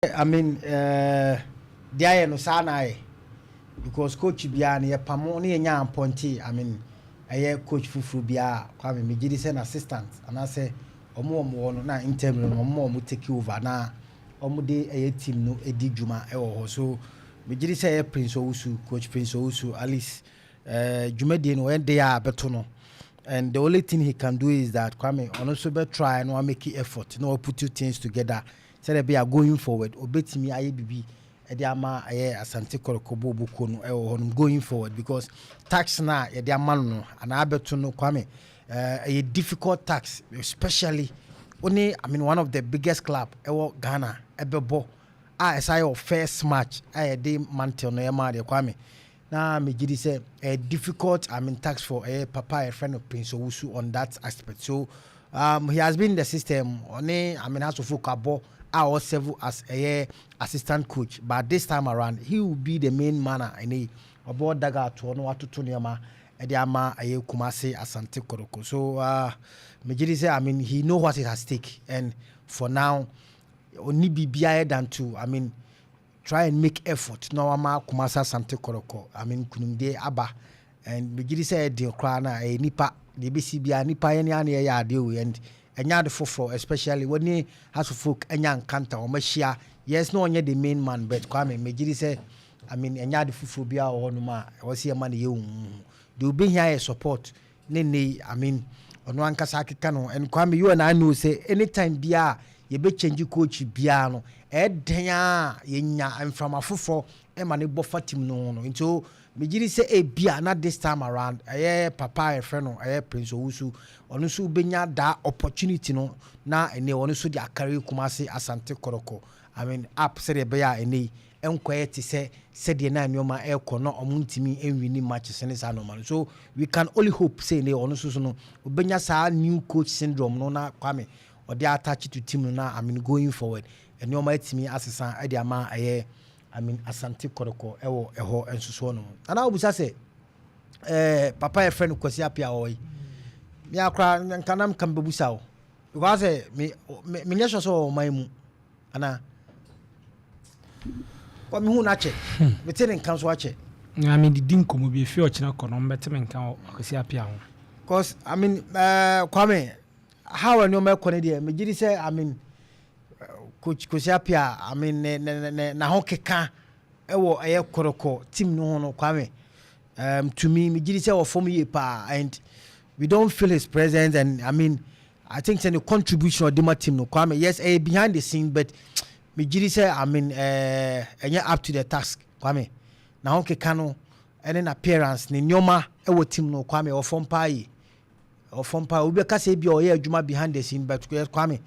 I mean, deɛ ayɛ no saa na ayɛ, because coach biara no yɛpamo ne yɛnya appoint. I mean, ɛyɛ coach foforɔ biara, Kwame, megye di sɛ n'assistant anaasɛ ɔmo wɔ no na interim no ɔmo take over na ɔmo de ɛyɛ team no edi dwuma ɛwɔ hɔ. So megye di sɛ ɛyɛ Prince Owusu, Coach Prince Owusu, at least dwumadie no ɔyɛ de a bɛto no, and the only thing he can do is that, Kwame, ɔno nso bɛ try na wa make effort na wa put two things together sɛdeɛ ɛbɛyɛ going forward obetumi ayɛ bibi ɛde ama ɛyɛ Asante Kɔtɔkɔ bɔɔlobɔ no ɛwɔ hɔ nom going forward, because task na yɛde ama no anaa abɛto no, Kwame, ɛyɛ difficult task, especially one, I mean, one of the biggest club ɛwɔ Ghana ɛbɛbɔ a ɛsa yɛ first match a yɛde mantle no ɛma deɛ, Kwame, na megye di sɛ ɛyɛ difficult, I mean, task for ɛyɛ papa a yɛfrɛ no Prince Owusu on that aspect. So he has been in the system, ɔne, I mean, asofo kabɔ a ɔserve as ɛyɛ assistant coach, but this time around he will be the main man a ɛne ɔbɔ daga atoɔ no watoto nneɛma ɛde ama ɛyɛ Kumase Asante Kɔtɔkɔ. So megye di sɛ, I mean, he know what is at stake, and for now ɔni biribiara than to, I mean, try and make effort na wama Kumase Asante Kɔtɔkɔ, I mean, kunimdie aba. And megye di sɛ ɛde koraa na ɛyɛ nipa deɛ ebesi biara, nipa yɛn ni ano yɛyɛ adeɛ o, and ɛnyɛ ade foforɔ, especially wɔne Hearts of Oak ɛnya nkanta wɔn ahyia. Yes, na ɔnyɛ the main man, but Kwame, megye di sɛ, I mean, ɛnyɛ ade foforɔ biara wɔ hɔnom a ɛwɔ sɛ yɛma no yɛ huhuhu. Deɛ obɛhia yɛ support ne, I mean, ɔno ankasa akeka no. And Kwame, you and I know say anytime biara yɛbɛ change coach biara no, ɛɛdɛn a yɛnya mframa foforɔ ɛma ne bɔ fa team no ho no. Nti megye di sɛ ebia na this time around ɛyɛ papa a yɛfrɛ no ɛyɛ Prince Owusu, ɔno nso bɛnya that opportunity no na ɛnɛ ɔno nso de akari Kumase Asante Kɔtɔkɔ, I mean, up, sɛdeɛ ɛbɛyɛ a ɛnɛ yi ɛnkɔyɛ te sɛ sɛdeɛ na nneɛma ɛrekɔ na ɔmo ntumi nwin matches ne saa nneɛma no. So we can only hope sɛ ɛnɛ ɔno nso so no ɔbɛnya saa new coach syndrome no na Kwame ɔde attach to team no na, I mean, going forward nneɛma atumi asesa ɛde ama ɛyɛ, I mean, Asante Kɔtɔkɔ ɛwɔ ɛhɔ nso soɔ no. Nana, obusa sɛ papa yɛ fɛ no Kwasi Apia wɔ yi mi akora nkanam kan bɛbusa o, because sɛ me nyɛ sɔ sɛ ɔwɔ ɔman mu ana kɔ mi hu n'akyɛ, mi te ne nka so akyɛ. Na mi didi nkɔmɔ bi efi ɔkyerɛ kɔ no mbɛte mi nka wɔ Kwasi Apia ho. Cause, I mean, Kwame, how nneɛma ɛkɔ ne deɛ, megye di sɛ, I mean, Coach Kwasi Apia, I mean, ne n'aho keka ɛwɔ ɛyɛ Kɔtɔkɔ team no ho no, Kwame, to me, megye di sɛ wɔ fam yie paa, and we don't feel his presence. And I mean, I think sɛ ne contribution ɔde ma team no, Kwame, yes, ɛyɛ behind the scene, but megye di sɛ, I mean, ɛnyɛ up to the task. Kwame, n'aho keka no ɛne n'appearance ne nneɛma ɛwɔ team no, Kwame, ɛwɔ fam paa yie, ɛwɔ fam paa. Obi bɛka sɛ ebi a ɔyɛ adwuma behind the scene, but Kwame,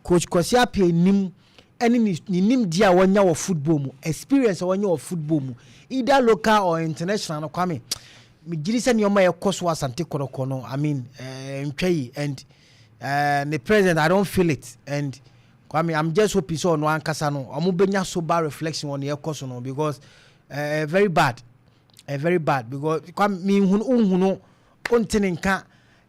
Coach Kwasi Appiah nim ɛne ne nimdeɛ a wɔnya wɔ football mu, experience a wɔnya wɔ football mu, either local or international no, Kwame, megye sɛ nneɛma yɛ kɔ so Asante Kɔtɔkɔ no, I mean, ntwa yi and ne presence, I don't feel it. And Kwame, I'm just hoping sɛ ɔno ankasa no ɔmo bɛnya sober reflection wɔ ne ɛkɔ so no, because very bad, very bad, because Kwame, mi nhunu nhunu onte ne nka.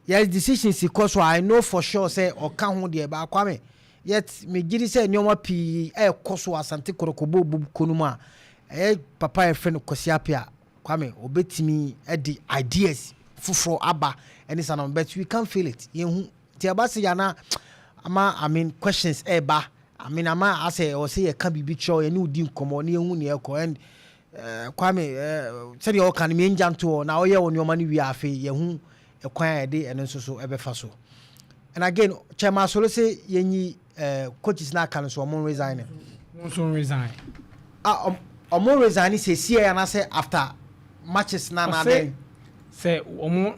Yes, decisions kɔ so, I know for sure sɛ ɔka ho deɛ ba, Kwame, yet megye di sɛ nneɛma pii ɛɛkɔ so Asante Kɔtɔkɔ bɔ ko no mu a ɛyɛ papa yɛfrɛ no Kwasi Apia, Kwame, obetumi ɛde ideas foforɔ aba ɛne sa no, but we can't feel it. Yɛn nti ɛba se yana ama, I mean, questions ɛɛba, I mean, ama asɛ ɛwɔ sɛ yɛka biribi kyerɛw, yɛne wodi nkɔmmɔ ne yɛhu ne ɛkɔ. And Kwame, sɛdeɛ ɔka no, miɛngya ntoɔ na ɔyɛ wɔ nneɛma no wie. Afei yɛhu ɛkwan a yɛde ɛno nso so ɛbɛfa so. And again, Chairman Solo sɛ yɛnyi coaches na aka no so ɔmo resign. Wɔn nso resign. Ah, ɔmo resign sɛsie anaasɛ after matches na Ɔsɛ sɛ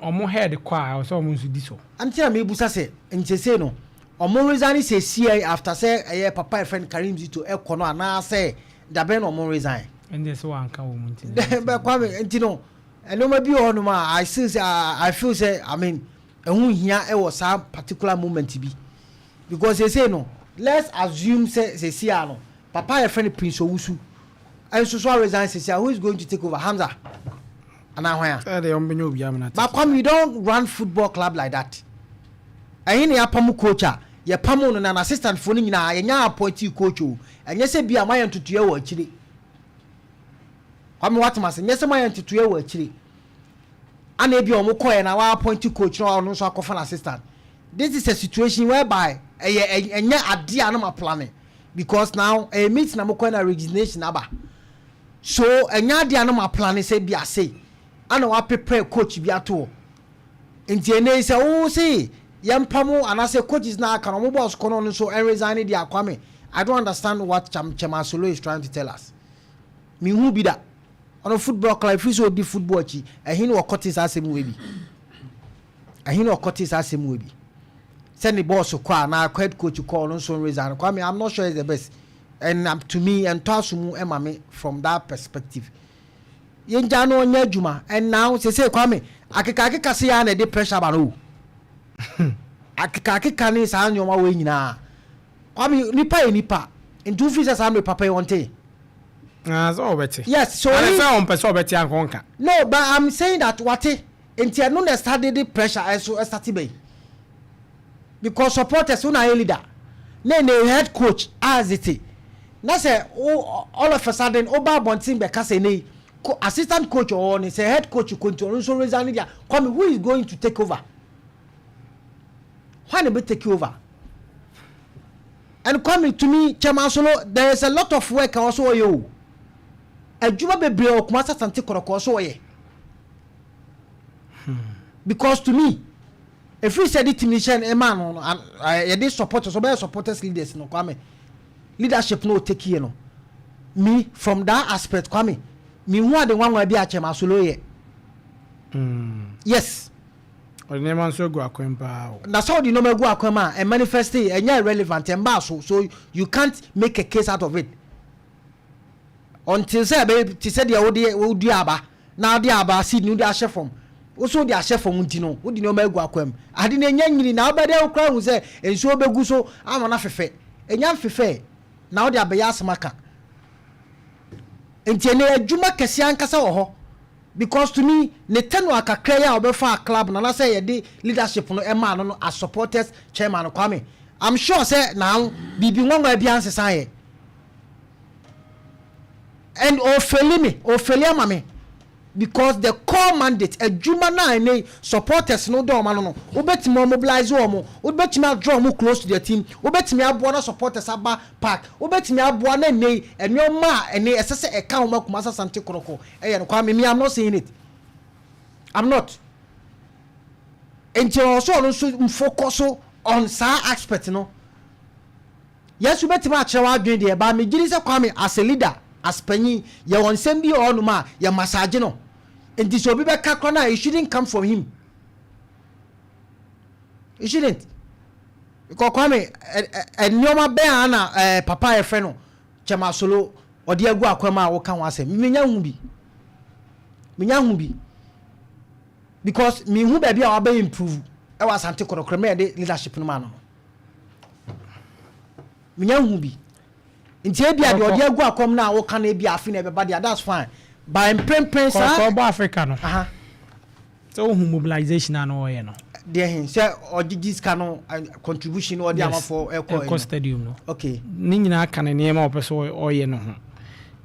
ɔmo head kɔ a, ɔsɛ ɔmo nso di so. Anti na mebusa sɛ nkyɛnse no ɔmo resign sɛsie after sɛ ɛyɛ papa yɛ friend Karim Zito ɛkɔ no, anaasɛ dabɛn na ɔmo resign? Ɛnna sɛ wanka wɔn mu nti. Bɛ Kwame, nti no nneɛma bi wɔ hɔnom a I still say I feel say, I mean, ɛho hia ɛwɔ saa particular moment bi, because sɛsɛ no, let's assume sɛ sɛsi a no papa yɛ friend Prince Owusu ɛnso so resign sɛsi a, who is going to take over? Hamza anaa hwan a? Ɛyɛ de ɔmo bɛ nye obi amuna. But Kwame, you don't run football club like that. Ɛyin ni apam coach a Yɛpam no na assistant foɔ no nyinaa yɛnya appointee coach o. Ɛnyɛ sɛ bi a moayɛ ntotoeɛ wɔ akyire. Kwame, watem ase, nyɛ sɛ moayɛ ntotoeɛ wɔ akyire ana ebi a wɔn kɔɛ na wa appoint coach na ɔno nso akɔfa no assistant. This is a situation whereby ɛyɛ ɛnyɛ adeɛ a no ma plan, because now ɛyɛ meeting na mo kɔɛ na resignation aba, so ɛnyɛ adeɛ a no ma plan sɛ bi ase ana wa prepare coach bi ato hɔ. Nti ɛnɛ yi sɛ wo se yɛmpa mo anaasɛ coaches na aka no, ɔmo boss kɔ no, ɔno nso ɛresign de akwame, I don't understand what Chairman Solo is trying to tell us. Mihu bi da ɔno football club efiri sɛ odi football akyi, ɛhin na ɔkɔte saa asɛm wɔ bi, ɛhin na ɔkɔte saa asɛm wɔ bi sɛ ne boss kɔ a na head coach kɔ, ɔno nso resign. Kwame, I'm not sure it's the best, and to me, ɛntɔ aso mu ɛma me from that perspective. Yɛn gya no ɔnyɛ adwuma. And now sese Kwame, akeka akeka se ya na ɛde pressure ba no o, akeka akeka ne saa nneɛma wɔ nyinaa. Kwame, nipa yɛ nipa, nti wofi sɛ saa mmere papa yi wɔnte. Ah, sɛ ɔbɛte. Yes, so ane sɛ ɔmpɛ sɛ ɔbɛte anka ɔnka. No, but I'm saying that wate, nti ɛno na start de pressure ɛso ɛstart bɛyi, because supporters wo na ayɛ leader na head coach as it na sɛ wo all of a sudden woba abɔnten bɛka sɛ ne assistant coach ɔwɔ ne sɛ head coach konti, ɔno nso resign deɛ, Kwame, who is going to take over? Why na bɛ take over? And Kwame, to me, Chairman Solo, there is a lot of work a ɔso ɔyɛ o. Adwuma bebree wɔ Kumasi Asante Kɔtɔkɔ so ɔyɛ, because to me, efiri sɛ de team hyɛ ɛma no yɛde supporters, ɔbɛyɛ supporters leaders no, Kwame, leadership no o take yie no, me from that aspect, Kwame, me hu ade nwanwa bi a Chairman Solo yɛ. Yes. Ɔde nneɛma nso agu akwan paa o. Na sɛ ɔde nneɛma agu akwan mu a, ɛ manifest, ɛnyɛ irrelevant, ɛmba so, so you can't make a case out of it until sɛ ɛbɛyɛ te sɛ deɛ wode wodua aba na wode aba seed no wode ahyɛ fam, woso wode ahyɛ fam, nti no wode nneɛma agu akwan mu, ade no ɛnya nyini na wobɛdɛ wokora hu sɛ nsuo bɛgu so ama no afefɛ, ɛnya mfefɛ na wode abɛyɛ asɛm aka. Nti ɛnɛ adwuma kɛseɛ ankasa wɔ hɔ, because to me, ne tenure akakra yi a ɔbɛfa club na anasɛ yɛde leadership no ɛmaa no as supporters chairman, Kwame, I'm sure sɛ now biribi nwanwa bi ansesa yɛ, and ɔfail me, ɔfail ama me, because the core mandate, adwuma na ɛne supporters no dɔ ɔma no, wobɛtumi mobilize wɔn, wobɛtumi adraw wɔn close to the team, wobɛtumi aboa na supporters aba park, wobɛtumi aboa na ɛne nneɛma a ɛne ɛsɛ sɛ ɛka wɔn akuma Asante Kɔtɔkɔ ɛyɛ no. Kwame, me, I'm not saying it, I'm not. Nti ɔsɔ ɔno nso focus on saa aspect no. Yɛn bɛtumi akyerɛ w'adwene deɛ ba megye di sɛ Kwame, as a leader, as panyin, yɛwɔ nsɛm bi wɔ hɔnom a yɛ massage no, nti sɛ obi bɛka kora no a, it shouldn't come from him, it shouldn't, because Kwame, ɛ nneɛma bɛn a na papa yɛfrɛ no Chairman Solo ɔde agu akwam a wɔka ho asɛm? Menya hu bi, menya hu bi, because mehu baabi a wabɛ improve ɛwɔ Asante Kɔtɔkɔ mɛ yɛde leadership no ma no, menya hu bi. Nti ebi a deɛ ɔde agu akwam no a wɔka no, ebi afe na ɛbɛba deɛ, that's fine, but mprempren saa kɔkɔɔ bɔ Africa no sɛ wohu mobilization a na ɔyɛ no. Deɛ hin sɛ ɔgyegye sika no, contribution no ɔde amafoɔ ɛkɔ. Ɛkɔ stadium no. Okay. Ne nyinaa ka ne nneɛma a ɔpɛ sɛ ɔyɛ no ho,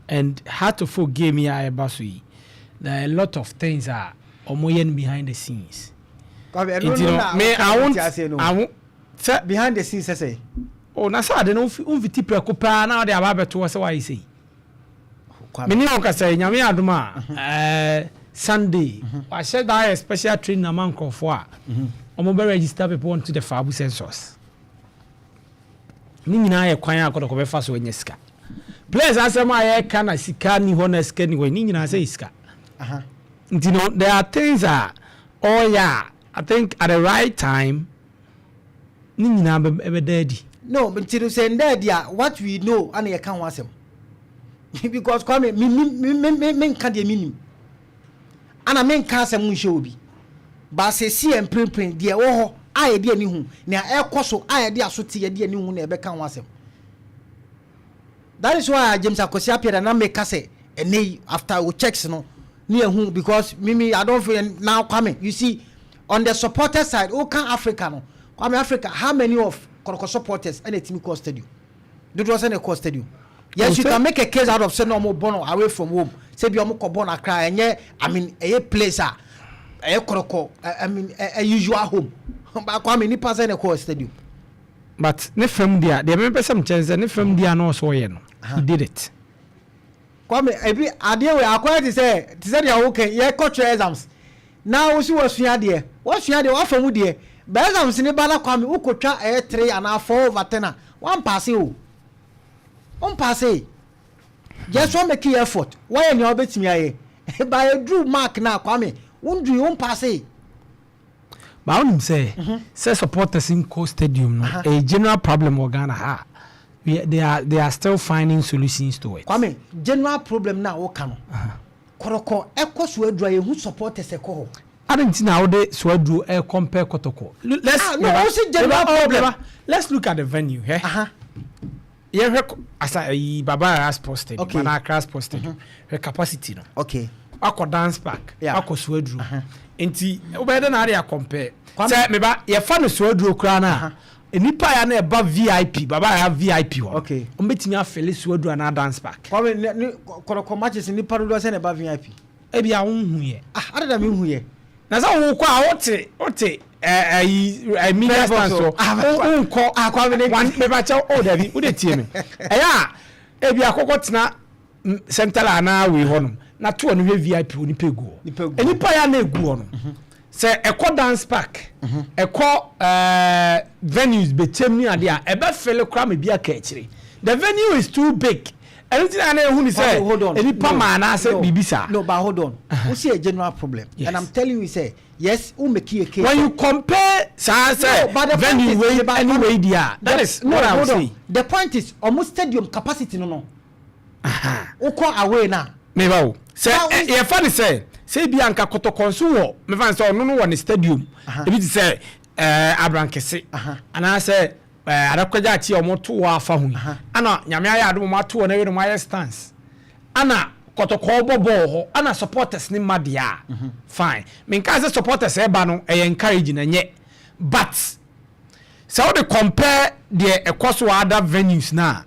and Hearts of Oak game yi a ɛba so yi, there are a lot of things a ɔmo yɛ no behind the scenes. Nti no me, I won't, I won't sɛ behind the scenes sɛ oh, na sɛ ade no womfiti prɛko paa na ɔde aba abɛto hɔ sɛ wayɛ sei. Mene wo kasa yi, Nyame adom a, Sunday wahyɛ da ayɛ special training ama nkurɔfoɔ a ɔmo bɛ register people onto the fabu census. Ne nyinaa yɛ kwan a Kɔtɔkɔ bɛfa so anya sika. Players asɛm a yɛka na sika ni hɔ, na sika ni hɔ, ne nyinaa sɛ yɛ sika. Nti no there are things a ɔyɛ a I think at the right time ne nyinaa ɛbɛda adi. No, nti no sɛ ndɛ di a, what we know ana yɛka ho asɛm, because Kwame, me nka deɛ mi nim ana me nka asɛm nhyɛ obi baasa si yɛ mprempren deɛ ɛwɔ hɔ a yɛde ani hu nea ɛkɔ so a yɛde aso te, yɛde ani hu na yɛbɛka ho asɛm. That is why James Akwasi Appiah na meka sɛ ɛnɛ yi after o checks no ne yɛhu, because mimi, I don't feel now. Kwame, you see, on the supporter side, o kan Africa no, Kwame, Africa, how many of Kɔtɔkɔ supporters ɛna etimi kɔ stadium? Dodoɔ sɛ na ɛkɔ stadium? Yes, you can make a case out of say na ɔmo bɔ no away from home, sɛ bi ɔmo kɔ bɔ no Accra, ɛnyɛ, I mean, ɛyɛ place a ɛyɛ Kɔtɔkɔ, I mean, ɛ usual home baako. I mean, nipa sɛ na ɛkɔ stadium? But ne fam deɛ, deɛ mepɛ sɛ mekyɛn sɛ ne fam deɛ na ɔsɔ ɔyɛ no, he did it. Kwame, ebi adeɛ wei akɔyɛ te sɛ deɛ woka yɛkɔtwerɛ exams na wosi wɔsua adeɛ, wɔsua adeɛ, wafa mu deɛ, bɛ exams ne ba na Kwame wokɔtwa ɛyɛ 3 anaa 4 over 10 a, wampass o, wampass. Just wɔn make effort, wɔyɛ nea wɔbɛtumi ayɛ ba eduru mark na Kwame wonduru, wampass. Ba wonim sɛ supporters nkɔ stadium no, ɛyɛ general problem wɔ Ghana ha. They are still finding solutions to it. Kwame, general problem na woka no, Kɔtɔkɔ ɛkɔ so aduru a, yɛhu supporters ɛkɔ hɔ. Adi nti na wode Swedru ɛ compare Kɔtɔkɔ? Let's Ah, no, wo si general problem. Let's look at the venue hɛ. Yɛhwɛ asa ayi, Baba Yara Sports Stadium ana Accra Sports Stadium, hwɛ capacity no. Wakɔ Dun's Park, wakɔ Swedru, nti wobɛyɛ dɛ na ade acompare sɛ meba yɛfa no Swedru koraa no a, nipa ya na ɛba VIP, Baba Yara VIP hɔ, wɔn bɛtumi afill Swedru anaa Dun's Park? Kwame, ne Kɔtɔkɔ matches, nipa dodoɔ sɛ na ɛba VIP? Ebi a wohu yɛ. Ah, adada mi hu yɛ. Na sɛ wokɔ a, wote ɛyi ɛ media stand so, wonkɔ. Ah, Kwame ne one mebakyɛw o, dabi, wode tie me, ɛyɛ a ebi akɔkɔ tena central anaa wei hɔ nom na to ɔno hwɛ VIP wɔ nipa egu hɔ, nipa ya na egu hɔ no. Sɛ ɛkɔ Dun's Park, ɛkɔ venues bɛkyɛm ni adeɛ a, ɛbɛfill kora ma bi aka akyire. The venue is too big, ɛno ti na na ehu ni sɛ nipa maa anaasɛ biribi saa. No, but hold on, o see a general problem, yes, and I'm telling you say yes, o make a case. When you compare saa sɛ no, venue wei ɛni wei di a, that is no, what I was saying. The point is, ɔmo stadium capacity no, o kɔ away na. Meba o, sɛ yɛfa ne sɛ ebi anka Kɔtɔkɔ nso wɔ, mefa ne sɛ ɔno no wɔ ne stadium ebi ti sɛ Abrankese anaasɛ Adakɔgya akyi a wɔn to wɔ afa ho yi, ana Nyame ayɛ adum, wɔn ato wɔ n'awie na wɔn ayɛ stands, ana Kɔtɔkɔ bɔ bɔɔl hɔ, ana supporters ne ma deɛ a, fine. Menka sɛ supporters ɛba no ɛyɛ encouraging, ɛnyɛ, but sɛ wɔde compare deɛ ɛkɔ so wɔ other venues na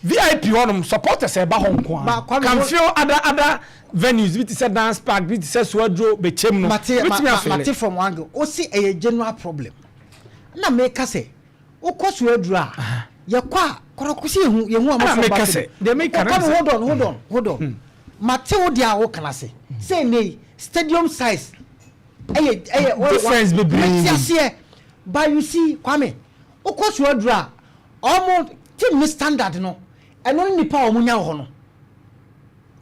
VIP hɔnom supporters ɛba hɔ nko a can fill other venues bi ti sɛ Dun's Park, bi ti sɛ Swedru, Bɛkyɛm no. Mate, mate from one angle. O si ɛyɛ general problem na meka sɛ wokɔ Swedru a, yɛkɔ a, Kɔtɔkɔ si yehu amafo ba sɛ deɛ meka no. Hold on, hold on, hold on. Mate wo deɛ a woka na se sɛ ne stadium size ɛyɛ difference bebree. Mate aseɛ, but you see, Kwame, wokɔ Swedru a, ɔmo team ni standard no, ɛno ne nipa a ɔmo nya wɔ hɔ no,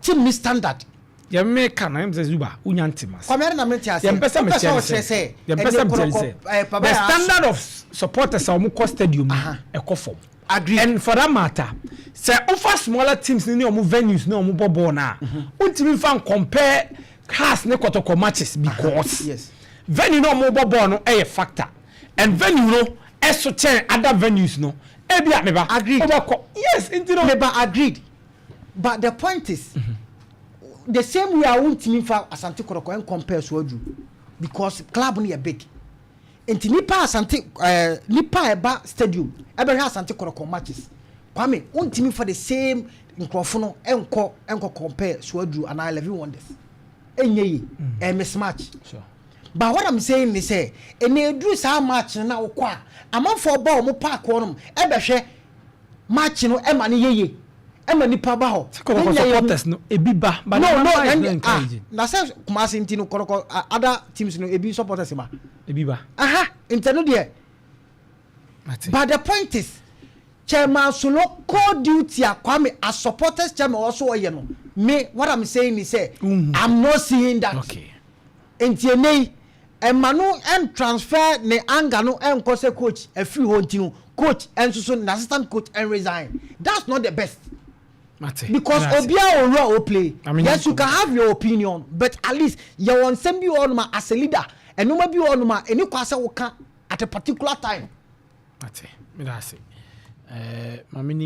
team ni standard. Yɛn meka no ɛm sɛ Zuba wonya ntem ase. Kwame, ɛna mi te ase. Yɛn mpɛ sɛ mekyerɛ sɛ, yɛn mpɛ sɛ mekyerɛ sɛ the standard of supporters a wɔn kɔ stadium ɛkɔ fam. Agree. And for that matter, sɛ ofa smaller teams ni wɔn venues ni wɔn bɔ bɔɔl na ntumi nfa compare Hearts ne Kɔtɔkɔ matches because venue na wɔn bɔ bɔɔl no ɛyɛ factor, and venue no ɛso kyɛn other venues no ebi a meba. Agreed. Wobɛkɔ, yes, nti no. Meba, agreed, but the point is the same way a wontumi nfa Asante Kɔtɔkɔ n compare Swedru because club no yɛ big, nti nipa Asante nipa a ɛba stadium ɛbɛhwɛ Asante Kɔtɔkɔ matches, Kwame, wontumi nfa the same nkurɔfo no ɛnkɔ compare Swedru anaa Eleven Wonders, ɛnyɛ yi, ɛyɛ mismatch. But what I'm saying ni sɛ ɛna eduru saa match no na wokɔ a, amanfoɔ ba wɔn park hɔ nom ɛbɛhwɛ match no, ɛma no yeye, ɛma nipa ba hɔ. Kɔtɔkɔ supporters no ebi ba, but no the no number is ɛn not ah encouraging. Na sɛ Kumasi nti no, Kɔtɔkɔ, ah, other teams no ebi supporters ma. Ebi ba. Aha, ntɛno deɛ. Mate. But the point is, Chairman Solo core duty a Kwame as supporters chairman also ɔyɛ no, me, what I'm saying is say I'm not seeing that. Nti ene yi ɛma no ɛn transfer ne anger no ɛnkɔ sɛ coach ɛfiri hɔ, nti no coach ɛnso so na assistant coach ɛn resign, that's not the best. Mate. Because Mate. obiara owura o play. I mean, yes, you can have your opinion, but at least yɛwɔ nsɛm bi wɔ hɔnom a, as a leader, ɛnneɛma bi wɔ hɔnom a ɛni kɔ asɛ woka at a particular time. Mate, meda ase. Maame ni.